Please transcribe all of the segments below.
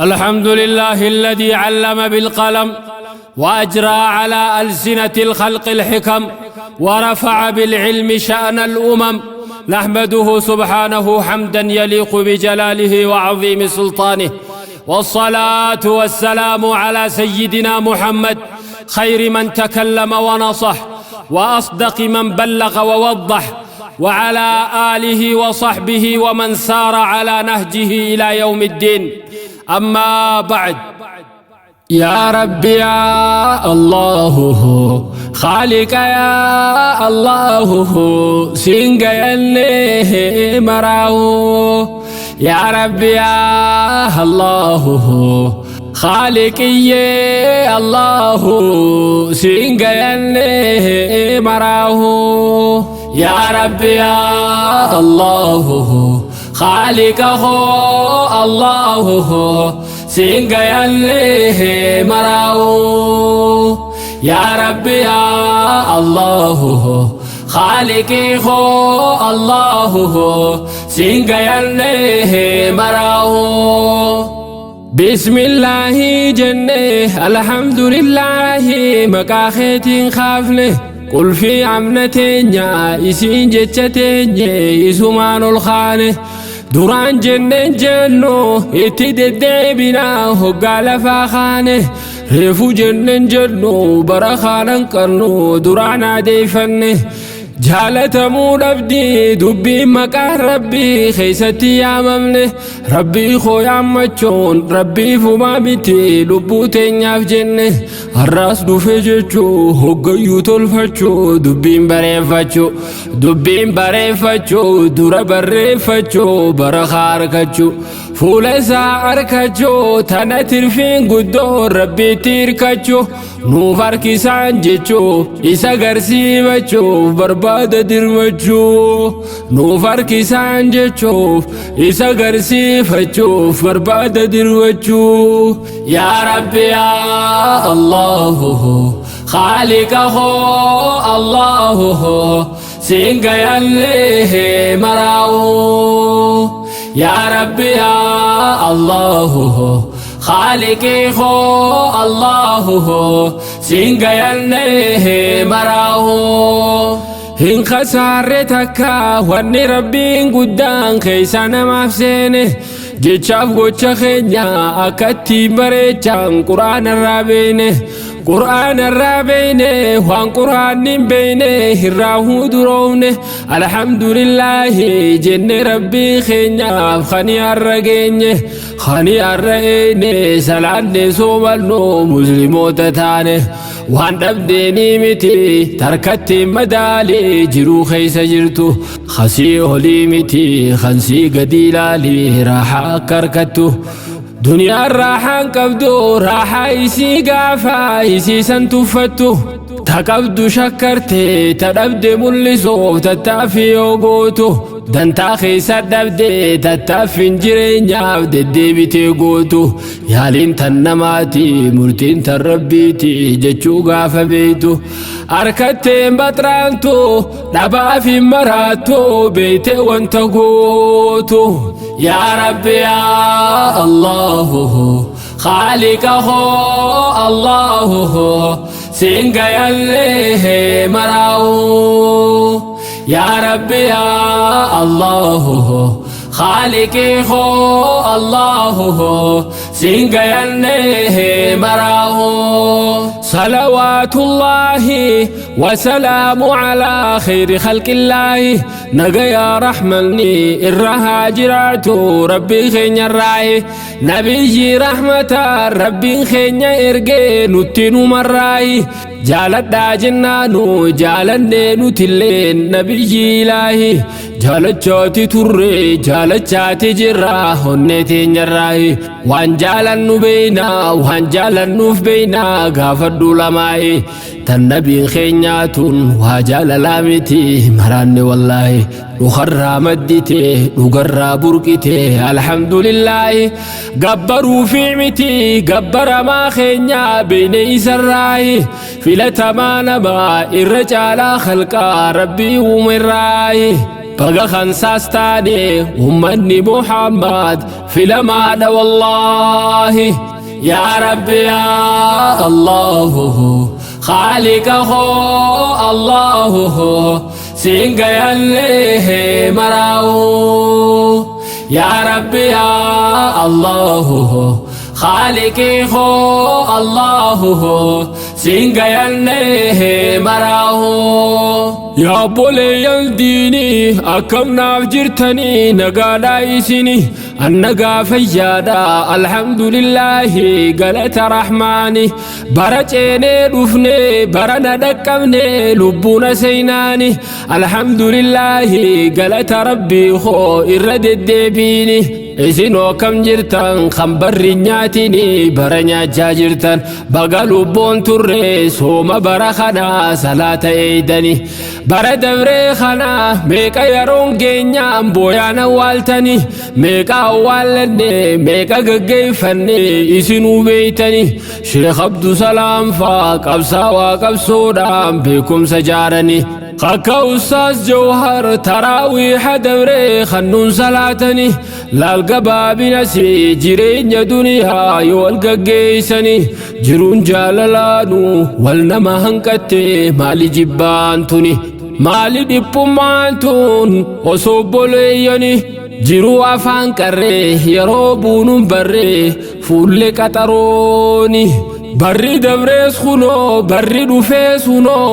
الحمد لله الذي علم بالقلم وأجرى على ألسنة الخلق الحكم ورفع بالعلم شأن الأمم. نحمده سبحانه حمدا يليق بجلاله وعظيم سلطانه، والصلاة والسلام على سيدنا محمد خير من تكلم ونصح وأصدق من بلغ ووضح، وعلى آله وصحبه ومن سار على نهجه إلى يوم الدين. أما بعد، يا رب يا الله خالق يا الله سنجيني مراو، يا رب يا الله خالقي الله سنجيني مراو، يا رب يا الله خالقه الله سنجيني مراو، يا رب يا الله خالقه الله سنجيني مراو. بسم الله جنة الحمد لله مكاختين خافنه قل في عمنتين يا إسين جتتين إسمان الخانه duraan jenneen jennu itti deddeebinaa hoggaa lafaa kaane reefu jenneen jennu bara kaanan qabnu duraan adeeffanne jaalatamuu dhabdii dubbiin maqaan rabbii keessatti yaamamne rabbii koo yaammachuun rabbii fumaa miti lubbuu teenyaaf jenne har'aas dhufe jechuu hoggayyuu tolfachuu dubbiin bareeffachuu dubbiin bareeffachuu dura barreeffachuu bara harkachuu fuula isaa harkachuu tana tirfiin guddoo rabbiitti hirkachuu nuuf harkisaan jechuu isa garsiifachuuf barbaada dirmachuu nuuf harkisaan jechuuf isa garsiifachuuf barbaada dirmachuu. Yaa Rabbi yaa Allahu خالقه الله سنجيني مراو، يا رب يا الله خالقه الله سنجيني مراو. Hin khasaarre takka wanni rabbiin guddaan keessa namaaf seene jechaaf gocha keenya akkatti bareechaan quraana irraa beeyne quraana irraa beeyne waan quraanni hin beeyne irraa huduroofne alhamdulillaahi jenne rabbii keenyaaf kani har'a geenye kani har'a eeyne salaanne soomannu musliimoota taane waan dhabdeenii miti tarkatti madaalee jiruu keessa jirtu khasii olii miti kansii gadi ilaalii raaxaa akka harkattu duniyaan raaxaan qabdu raaxaa isii gaafa isii san tuffattu ta qabdu shakkarte ta dhabde mul'isuuf tattaaffii yoo gootu dantaa keessa dhabde tattaaffiin jireenyaaf deddeebitee gootu yaaliin tan namaati murtiin tan rabbiiti jechuu gaafa beeytu harkatteen baxraantu dhabaaf hin maraattu beeyte wanta gootu. Yaa Rabbi yaa Allahu خالقه الله سنجيني مراو، يا رب يا الله خالقه الله سنجيني مراو. صلوات الله وسلام على خير خلق الله نجا رحمني الرهاجرات ربي خين الراي نبي رحمة ربي خين إرجع نتنو مراي جالت جنانو جالني نتلين نبي إلهي jaalachaati turre jaalachaati jirra onnee teenyarraayi waan jaalannu beeynaa waan jaalannuuf beeynaa gaafadhu lamaayi tan nabiin keenyaatun waa jaalalaa miti maraanne wallaahi dhukarraa maddite dhugarraa burqite alhamdulillaahi gabbaruu fi miti gabbaramaa keenyaa beeyne isarraayi filatamaa namaa irra caalaa khalqaa rabbii uumerraayi. Baga kansaas taane ummanni Muhammad filamaadha wallaahi. Yaa Rabbi yaa Allahu Khaaliqa koo Allahu siin gayallee maraa'u. Yaa Rabbi yaa Allahu Khaaliqii koo Allahu siin gayallee maraa'u. Yaa obboleeyyan diinii akkam naaf jirtanii nagaadhaa isinii annagaa fayyaadha alhamdulillaahi galata rahmaani bara ceenee dhufne bara na dhaqqabne lubbuuna seynaani alhamdulillaahi galata rabbii koo irra deddeebiini. Isinoo akkam jirtan kan barri nyaatini bara nyaachaa jirtan baga lubbuun turre sooma bara kanaa salaata eeydani bara dabree kana meeqa yeroon geenyaan booyaan awwaaltani meeqa awwaallanne meeqa gaggeeffanne isinuu beeytani. Sheekh Abdusalaam faa qabsaawaa qabsoodhaan beekumsa jaarani akka Ustaaz Jawhar taraawiiha dabree kannuun salaatani laal gabaabinasi jireenya duniyaa yoo wal gaggeeysani jiruun jaalalaanu wal nama hanqatte maali jibbaan tuni maali dhiphummaan tun osoo obboleeyyani jiruu afaan qarree yeroo buunuun barree fuullee qaxarooni. Barri dabrees kunoo barri dhufees kunoo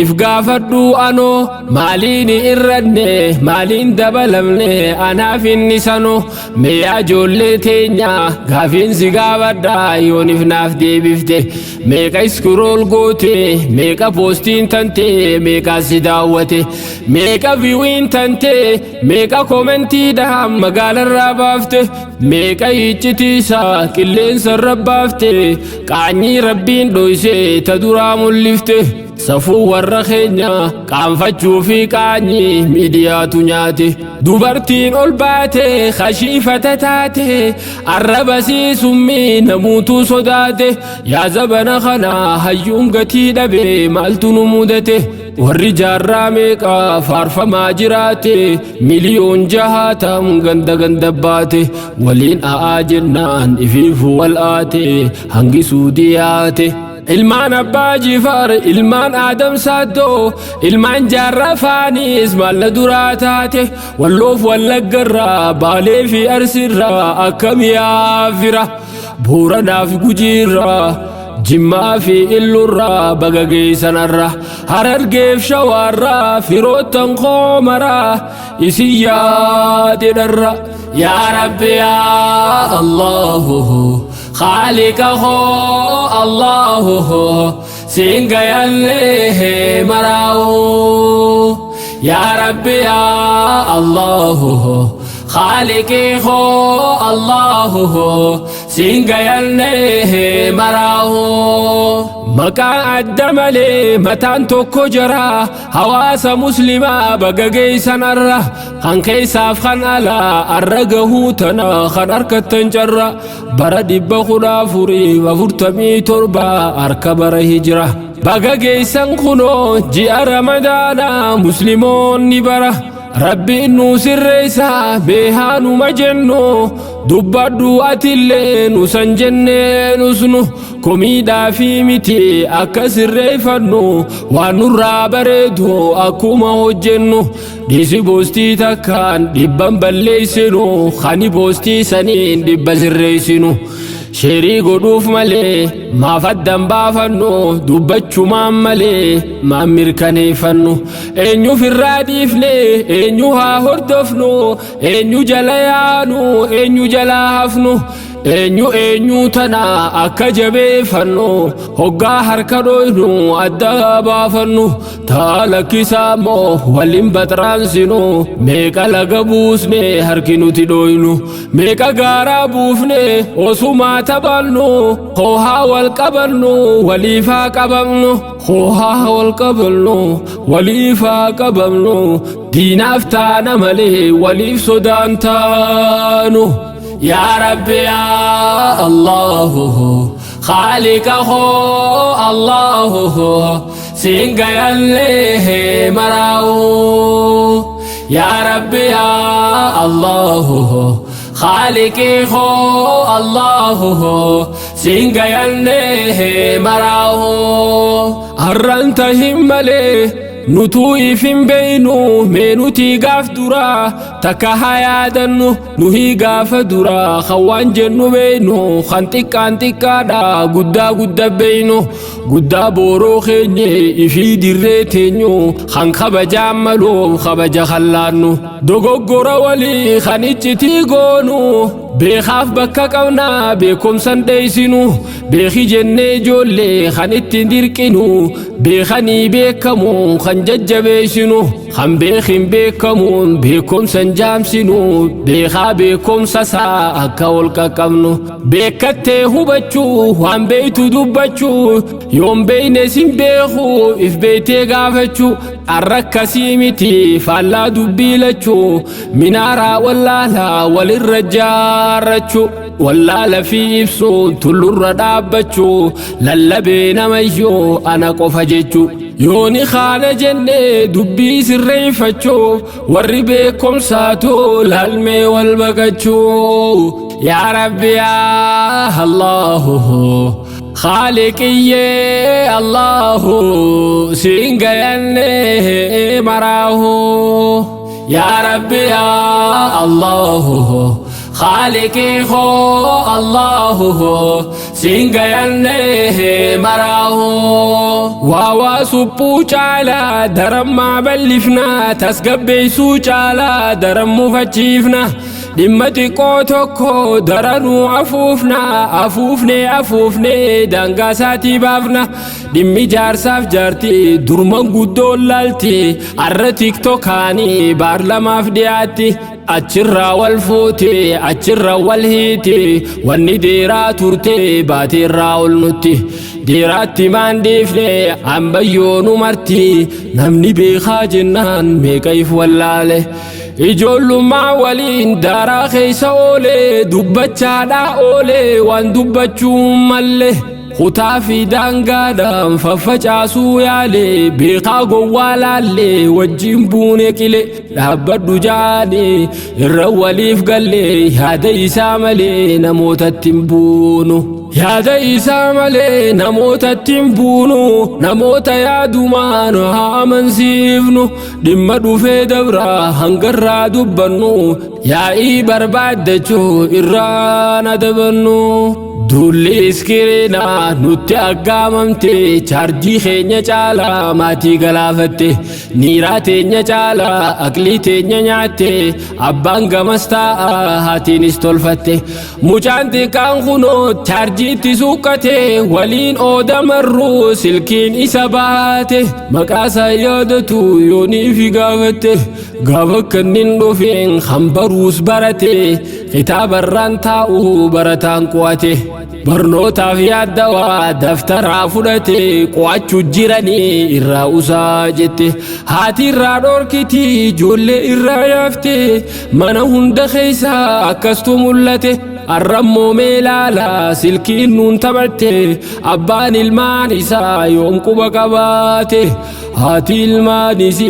if gaafadhu anoo maaliin irranne maaliin dabalamne anaaf inni sanoo mee ijoollee teenya gaafiin si gaafadha yoonif naaf deebifte meeqa scroll goote meeqa poostiin tante meeqa si daawwate meeqa viewiin tante meeqa koomentiidhaan magaalarraa baafte meeqa iccitiisaa qilleensarra baafte qaanyii rabbiin dhoyse ta duraa mul'ifte safuu warra keenya qaanfachuu fi qaanyii miidiyaatu nyaate dubartiin ol baate kashiifata taate arraba summii namuutu sodaate yaa zabana kana hayyuun gatii dhabe maaltu nu mudate warri jaarraa meeqa faarfamaa jiraate miliyoon jahaatam ganda ganda baate waliin a'aa jennaan ifiifu wal aate hangi suudiyaate. Ilmaan abbaa jifaar ilmaan aadam saaddoo ilmaan jaarraa faanis maalla duraa taate walloof wallaggarraa baalee fi arsiirraa akkam yaafira booranaaf gujiirraa jimmaa fi illurraa baga geessanarra harargeef shawaarraa firoottan koomaraa isin yaadedharra. Yaa Rabbi yaa Allahu Khaaliqa koo Allahu siin gayallee maraa'u. Yaa Rabbi yaa Allahu Khaaliqii koo Allahu siin gayallee maraa'u. Maqaa adda malee mataan tokko jira hawaasa muslimaa baga geessanarra kan keessaaf kan alaa arra gahuu tana kan harkattan carra bara 1447 harka bara hijira baga geessan kunoo ji'a ramadaanaa musliimoonni bara rabbiin nu sirreessa beehaanuma jennu dubbadhu atillee nu san jennee nusnu komiidhaa fi miti akka sirreeffannu waan nurraa bareedu akkuma hojjennu dhiisi boostii takkaan dhibban balleessinu kani boostii saniin dhibba sirreessinu sheerii godhuuf malee maaf addan baafannu dubbachumaan malee maan mirkaneeffannu eenyuuf irraa dhiifne eenyu haa hordofnu eenyu jala yaanu eenyu jala hafnu eenyu eenyu tana akka jabeeffannu hoggaa harka dhoynu adda baafannu taa lakkisaa immoo waliin baxraansinu meeqa laga buusne harki nuti dhoynu meeqa gaaraa buufne osumaa taphannu hoohaa wal qabannu waliifaa qabamnu hoohaa wal qabannu waliifaa qabamnu diinaaf taana malee waliif sodaan taanu. Yaa Rabbi yaa Allahu Khaaliqa koo Allahu siin gayallee maraa'u. Yaa Rabbi yaa Allahu Khaaliqii koo Allahu siin gayannee maraahu. Har'aan tahin malee nutuu if hin beeynu, mee nutii gaaf duraa takka haa yaadannu. Nuhii gaafa duraa kan waan jennu beeynu, kan xiqqaan xiqqaadha guddaa gudda beeynu, guddaa booroo keenye ifii dirree teenyu, kan kabajaan maluuf kabaja kallaannu, dogoggora walii kan iccitii goonu, beekaaf bakka qabnaa beekumsan dheeysinu, beeki jennee ijoollee kan ittiin dirqinu, beekanii beekamu kan jajjabeessinu, kan beekin beekamuun beekumsan jaamsinu, beekaa beekumsa isaa akka ol qaqqabnu, beekattee hubachuu, waan beeytu dubbachuu, yoon beeyne sin beeku if beeytee gaafachuu. Arra akkasii miti, faallaa dubbii lachuu, minaaraa wallaalaa walirra jaarrachuu, wallaala fi ibsuun tullurra dhaabbachuu, lallabee namayyoo ana qofa jechuu. Yooni kaana jennee dubbii sirreeffachuuf, warri beekumsaatu laalmee wal baqachuu. Yaa Rabbi yaa Allahu Khaaliqiyyee Allahu siin gayannee maraahu. Yaa Rabbi yaa Allahu Khaaliqii koo Allahu siin gayannee maraahu. Waa waa suphuu caalaa darammaa bal'ifnaa, tasgabbeessuu caalaa daran mufachiifna, dhimma xiqqoo tokko daranuu afuufna, afuufnee afuufnee daangaa isaatii baafna. Dhimmi jaarsaaf jaartii durman guddoon laalti, arra TikTokaanii baarlamaaf dhiyaatti, achirraa wal fuute, achirra wal hiiti. Wanni deeraa turte baateerraa ol nutti deeraatti maan dhiifne ambayyoonu marti. Namni beekaa jennaan meeqa if wallaale, ijoollummaa waliin daaraa keessa oole, dubbachaadhaa oole waan dubbachuu malle, kutaa fi daangaadhaan faffacaasuu yaale, beekaa gowwaa laalle wajjin buune qile, dhaabbadhu jaane irra waliif galle, yaada isaa malee namootatti hin buunu. Yaada isaa malee namootatti hin buunu, namoota yaadumaan haa amansiifnu. Dhimma dhufee dabraa hangarraa dubbannu, yaa'ii barbaaddachuu irraan adabannu. Duulli iskiriinaa nutti aggaamamte, chaarjii keenya caalaa maatii galaafatte, niiraa teenya caalaa aqlii teenya nyaatte, abbaan gamas taa'a haatiinis tolfatte, mucaan xiqqaan kunoo chaarjiitti suuqqate, waliin ooda marruu silkiin isa baate, maqaasaa yaadatu yoonii fi gaafatte, gaafa kannin dhufeen kan baruus barate, kitaabarraan taa'u barataan qo'ate, barnootaaf yaaddawaa daftaraa fudhate, qo'achuu jiranii irraa usaa jette, haati irraa dhorkiti, ijoollee irraa yaafte, mana hunda keessaa akkastu mul'ate. Arrammoo meelaala silkiin nuun taphatte, abbaan ilmaan isaa yoom quba qabaate, haati ilmaanis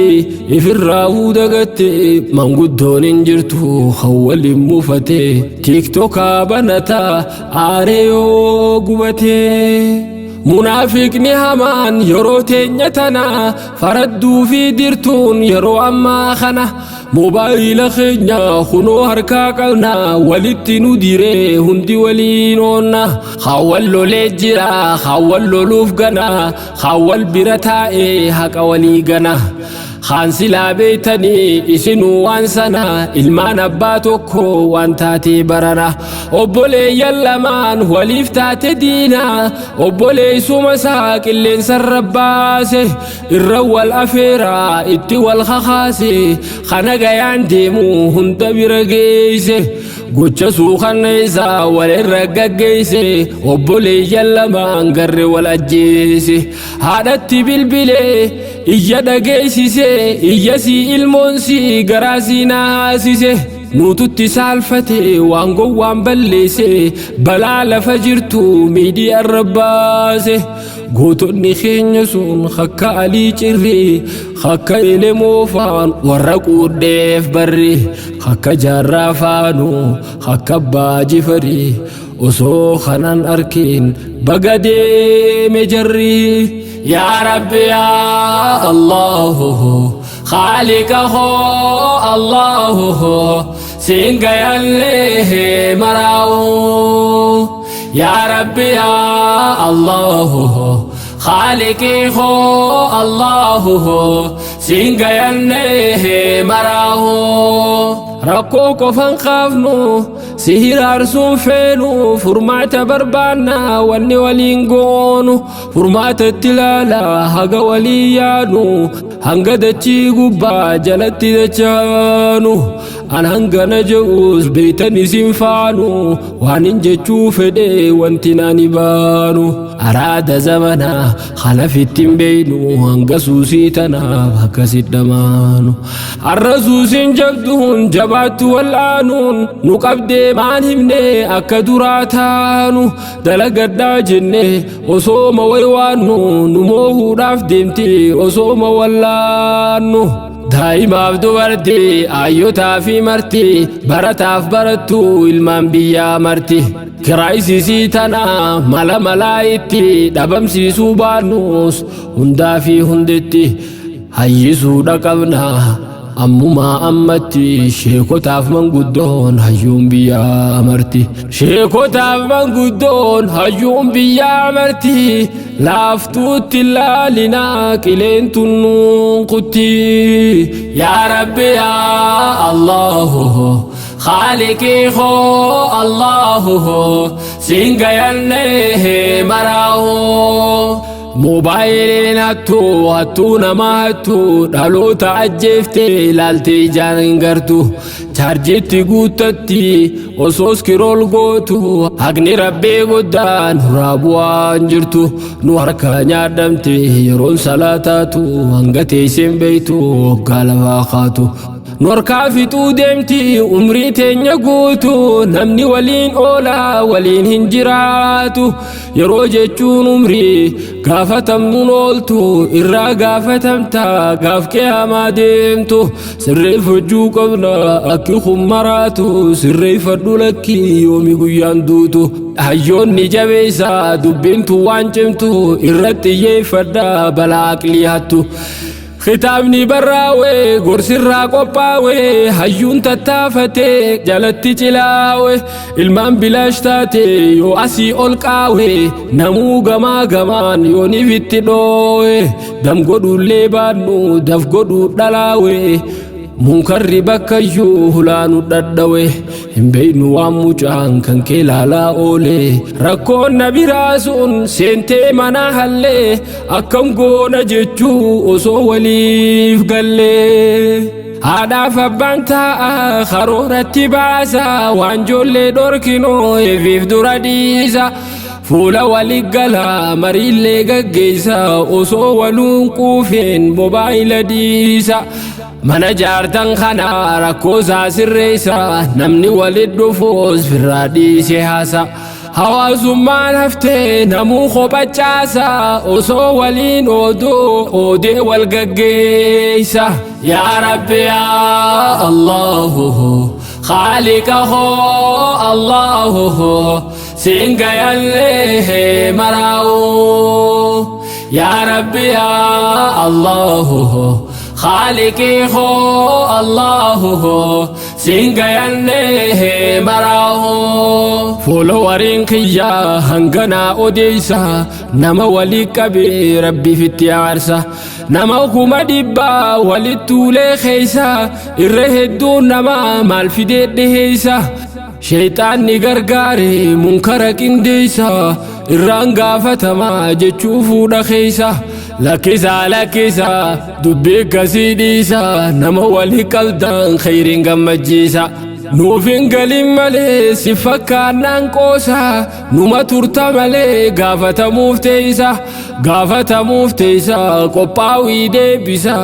ifirraa dagatte, manguddoon hin jirtu kan waliin muufate, TikTokaa banataa aaree yoo gubate. Munaafiqni hamaan yeroo teenya tana faradduu fi dirtuun yeroo ammaa kana moobaayila keenya kunoo harkaa qabna, walitti nu diree hundi waliin oonna, haawwan lolee jira, haawwan loluuf gana, haawwan bira taa'ee haqa walii gana. Kaan silaa beeytanii isinuu waan sana, ilmaan abbaa tokko waan taatee barana, obboleeyyan lamaan waliif taate diina, obboleessuma isaa qilleensarra baase, irra wal afeeraa itti wal kakaase, kana gayaan deemu hunda bira geeyse, gocha suukanneessaa walirra gaggeeyse, obboleeyyan lamaan garre wal ajjeese. Haadhatti bilbilee iyya dhageessise, iyya sii ilmoon sii garaa sii naasise, nuututti saalfate waan gowwaan balleesse, balaa lafa jirtu miidiyaarra baase. Gootonni keenya sun akka Alii Cirri, akka Elemoo faan warra quudheef barri, akka Jaarraa faanu, akka Abbaa Jifarii, osoo kanan arkin baga deeme jarri. Yaa Rabbi yaa Allahu Khaaliqa hoo Allahu siin gayallee maraa'u. Yaa Rabbi yaa Allahu Khaaliqi hoo Allahu siin gayallee maraa'u. Rakkoo qofan qaafnu si hiraarsuun feenu, furmaata barbaanna wanni waliin goonu, furmaata itti ilaala haga walii yaanu, hanga dachii gubbaa jalatti dachaanu. An hangana je'us beeytan isin faanu, waan hin jechuu fedhe wanti nani baanu. Araada zamanaa kanafitti hin beeynu, hanga suusii tanaaf akkasit dhamaanu. Har'a suusiin jabduun jabaattu wal'aanuun nu qabdee maan himne akka duraa taanu, dalagadhaa jenne osooma waywaannu, nu moohuudhaaf deemti osooma wallaannu. Daa'imaaf dubartii, ayyotaa fi marti, barataaf barattu, ilmaan biyyaa marti. Kiraayisisii tana mala malaa itti dhabamsiisuu baannus hundaa fi hundetti hayyisuudha qabna. Ammumaa ammatti sheekotaaf manguddoon hayyuun biyyaa marti. Sheekotaaf manguddoon hayyuun biyyaa marti. Laaftuutti laalinaa qileen tunnuun kutti. Yaa Rabbi yaa Allahu Khaaliqii hoo Allahu siin gayallee maraa'u. Moobaayiliin hattuu hattuu nama hattuu, dhaloota ajjeeftee ilaaltee ijaan hin gartu. Chaarjiitti guuttatti osoo scroll gootu, haqni Rabbii guddaan nurraa bu'aan jirtu. Nu harka nyaadhamte yeroon salaataatu, hanga teesseen beeytu waggaa lafaa kaatu. Nu harkaa fixuu deemti umrii teenya guutu, namni waliin oolaa waliin hin jiraatu. Yeroo jechuun umrii gaafatamnuun ooltu, irraa gaafatamta gaaf qiyaamaa deemtu. Sirreeffachuu qabna akki kun maraatu, sirreeffadhu lakkii yoomi guyyaan duutu. Hayyoonni jabeessa dubbintu waan cimtu, irratti xiyyeeffadha balaa aqlii hattu. Kitaabni barraa'e gorsirraa qophaa'e, hayyuun tattaafatee jalatti cilaawe, ilmaan bilaash taate yoo asii ol qaawe, namuu gamaa gamaan yooniif itti dhoowe, dam godhuullee baannu daf godhuu dhalaawe. Munkarri bakkayyuu hulaanu dhadhawe, hin beeynu waan mucaan kan kee laalaa oole. Rakkoon na biraa sun seentee mana hallee, akkam goona jechuu osoo waliif gallee. Haadhaaf abbaan taa'a karooratti baasa, waan ijoollee dhorkinoo eefiif dura dhiisa. Fuula walii gala mariillee gaggeessa, osoo waluun quufeen mobaayila dhiisa. Mana jaartan kana rakkoo isaa sirreessa, namni walit dhufuus firraa dhiise haasa. Hawaasummaan haftee namuu kophachaasa, osoo waliin ooduu oodee wal gaggeessa. Yaa Rabbi yaa Allahu Khaaliqa hoo Allahu siin gayallee maraa'u. Yaa Rabbi yaa Allahu Khaaliqii hoo Allahu siin gayallee maraa'u. Followeriin kiyyaa hanganaa odeessa, nama walii qabee Rabbiif itti aarsa. Nama 100,000 walitti tuulee keessa, irra hedduun nama maal fidee dhiheessa. Sheeyxaanni gargaare munkara qindeessa, irraan gaafatamaa jechuu fuudha keessa. Lakkisaa lakkisaa dubbii akkasii dhiisa, nama walii qabdan khayriin gammachiisa. Nuuf hin galin malee si fakkaannaan qoosa, numa turta malee gaafatamuuf teessa, gaafatamuuf teessa, qophaa'ii deebisa,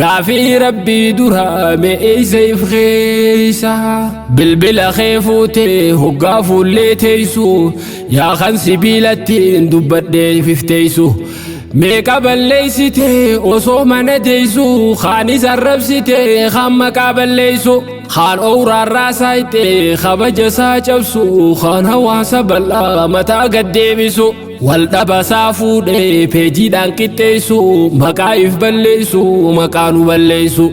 gaafii rabbii dura me'eessa if keessa. Bilbila kee fuutee hoggaa fuullee teessu, yaa kan sibiilattiin dubbadhee ifteessu. Meeqa balleessite osoo mana teessu, kaanis arrabsite kaan maqaa balleessu, kaan owraarraa saayite kabaja isaa cabsu, kaan hawaasa bal'aa mataa gad deebisu, wal dhabasaa fuudhee peejiidhaan qixxeessu, maqaa if balleessu, maqaa nu balleessu.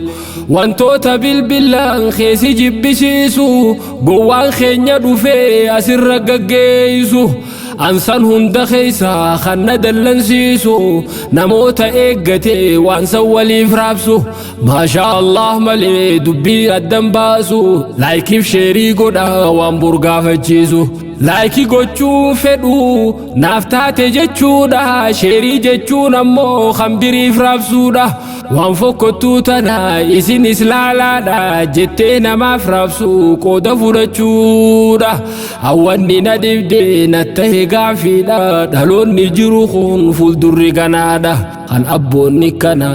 Wantoota bilbilaan keessi jibbisiisu, gowwaan keenya dhufee asirra gaggeessu. Ansan hunda keessa kan na dallansiisu, namoota eeggate waan san waliif raabsu, maashaa Allah malee dubbii addan baasu, laayikiif sheerii godha waan burgaafachiisu. Laayikii gochuu fedhu naaf taate jechuudha, sheerii jechuun ammoo kan biriif raabsuudha. Waan fokkottuu tana isinis laalaadha jettee namaaf raabsu qooda fudhachuudha. Hawwanni na dhibde na ta'e gaafiidha, dhaloonni jiru kun fuuldurri ganaadha. Kan abboonni kana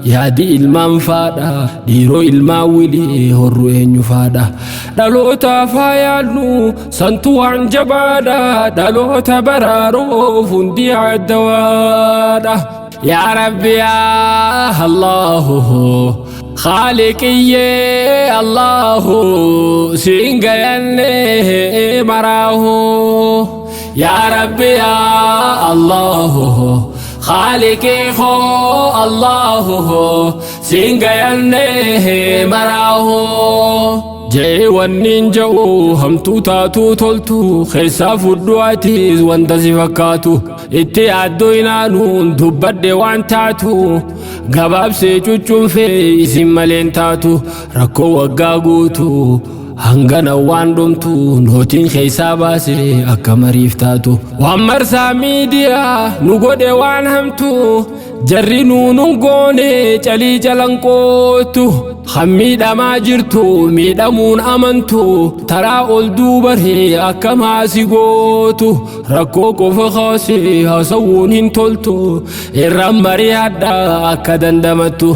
yaadi ilmaan faadha, dhiiroo ilmaan wilii horru eenyu faadha. Dhaloota faayaannu santu waan jabaadha, dhaloota baraaroof hundi addawaadha. Yaa Rabbi yaa Allahu Khaaliqiyyee Allahu siin gayanne maraahu. Yaa Rabbi yaa Allahu Khaaliqii koo Allahu siin gayanne maraahu. Jee wanniin ja'u hamtuu taatuu toltu, keessaa fudhu atiis wanta si fakkaatu, itti yaaddoo inaanuun dubbadhe waan taatu, gabaabsee cuccunfee isin maleen taatu, rakkoo waggaa guutu hangana waan dhumtu nootiin keessaa baase akka mariif taatu. Waan marsaa miidiyaa nu godhe waan hamtu, jarri nuunun goone calii calanqootu, kan miidhamaa jirtu miidhamuun amantu, taraa ol duubaree akka maasi gootu, rakkoo qofa kaasee haasawuun hin toltu, irraan mari'adha akka dandamattu.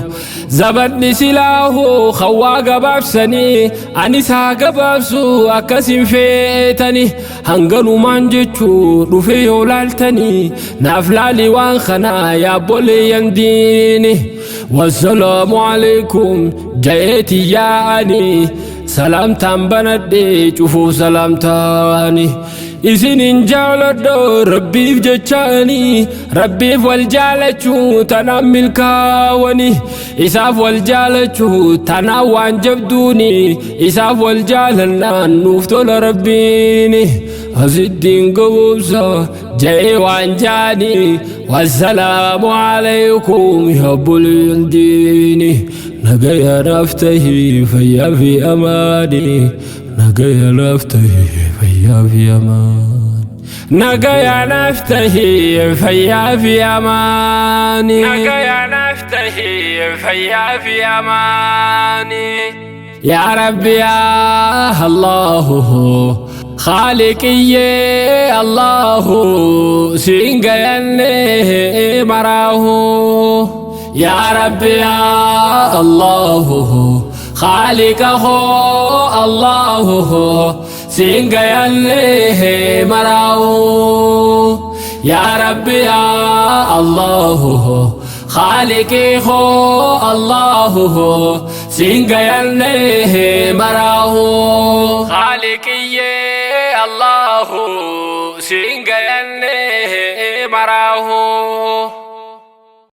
Zabadni silaahoo hawaa gabaabsanii anis haa gabaabsu akkasin feetani, hanganumaan jechuu dhufe yoo laaltanii naaf laali waan kanaa yaabboleeyyan diini. Wassalaamu alaikum jayeeti yaa'ani, salaamtaan banadhe cufuuf salaamtaani. Isinin jaaladha rabbiif jechaani, rabbiif wal jaalachuu tanaan milkaawani, isaaf wal jaalachuu tanaan waan jabduuni, isaaf wal jaalannaan nuuf tola rabbiini. Asittiin gaboobsa ja'ee waan jaani. Wassalaamu alaikum yaabboleeyyan diini. Nagaya naaf tahi fayyaa fi amaani, nagaya naaf tahi fayyaa fi amaani, nagaya naaf tahi fayyaa fi amaani, nagaya naaf tahi fayyaa fi amaani. Yaa Rabbi yaa Allahu Khaaliqiyyee Allahu siin gayanne maraahu. Yaa Rabbi yaa Allahu Khaaliqa koo Allahu siin gayanne maraahu. Yaa Rabbi yaa Allahu Khaaliqii koo Allahu siin gayanne maraahu. Khaaliqiyyee Allahu siin gayanne maraahu.